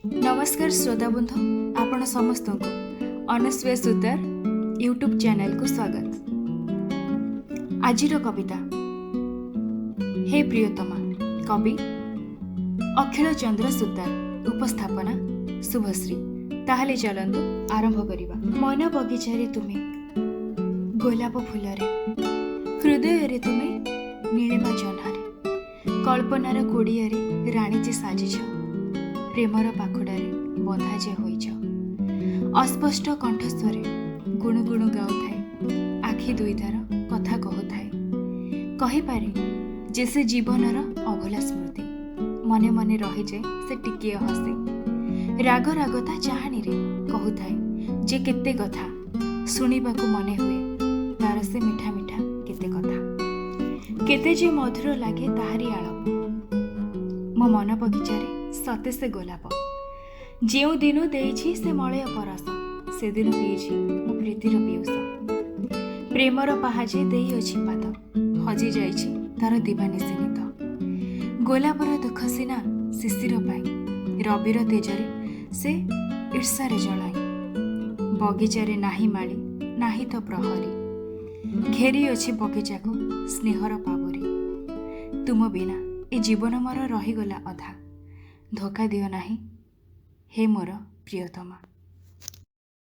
ନମସ୍କାର ଶ୍ରୋତାବନ୍ଧୁ, ଆପଣ ସମସ୍ତଙ୍କୁ ଅନସୂୟା ସୁତାର ୟୁଟ୍ୟୁବ୍ ଚ୍ୟାନେଲକୁ ସ୍ୱାଗତ। ଆଜିର କବିତା ହେ ପ୍ରିୟତମା, କବି ଅଖିଳ ଚନ୍ଦ୍ର ସୁତାର, ଉପସ୍ଥାପନା ଶୁଭଶ୍ରୀ। ତାହେଲେ ଚାଲନ୍ତୁ ଆରମ୍ଭ କରିବା। ମନ ବଗିଚାରେ ତୁମେ ଗୋଲାପ ଫୁଲରେ, ହୃଦୟରେ ତୁମେ ନୀଳିମା ଜହ୍ନରେ, କଳ୍ପନାର କୁଡ଼ିଆରେ ରାଣୀ ଯେ ସାଜିଛ, ପ୍ରେମର ପାଖୁଡ଼ାରେ ବନ୍ଧା ଯେ ହୋଇଛ। ଅସ୍ପଷ୍ଟ କଣ୍ଠସ୍ୱରେ ଗୁଣୁ ଗୁଣୁ ଗାଉଥାଏ, ଆଖି ଦୁଇଟାର କଥା କହୁଥାଏ। କହିପାରେ ଯେ ସେ ଜୀବନର ଅଭୁଲା ସ୍ମୃତି, ମନେ ମନେ ରହିଯାଏ ସେ ଟିକିଏ ହସି। ରାଗ ରାଗ ତା ଚାହାଣୀରେ କହୁଥାଏ ଯେ କେତେ କଥା, ଶୁଣିବାକୁ ମନେ ହୁଏ ତାର ସେ ମିଠା ମିଠା କେତେ କଥା। କେତେ ଯେ ମଧୁର ଲାଗେ ତାହାରି ଆଳପ, ମୋ ମନ ବଗିଚାରେ ସତେ ସେ ଗୋଲାପ। ଯେଉଁ ଦିନୁ ଦେଇଛି ସେ ମଳୟ ପରଶ, ସେଦିନ ପିଇଛି ମୋ ପ୍ରୀତିର ପିଉସ। ପ୍ରେମର ପାହାଚେ ଦେଇଅଛି ପାଦ, ହଜି ଯାଇଛି ତାର ଦିବାନିଶି ନିଦ। ଗୋଲାପର ଦୁଃଖ ସିନା ଶିଶିର ପାଇଁ, ରବିର ତେଜରେ ସେ ଈର୍ଷାରେ ଜଳାଏ। ବଗିଚାରେ ନାହିଁ ମାଳି, ନାହିଁ ତ ପ୍ରହରୀ, ଘେରି ଅଛି ବଗିଚାକୁ ସ୍ନେହର ପାବରୀ। ତୁମ ବିନା ଏ ଜୀବନ ମୋର ରହିଗଲା ଅଧା, ଧୋକା ଦିଅ ନାହିଁ ହେ ମୋର ପ୍ରିୟତମା।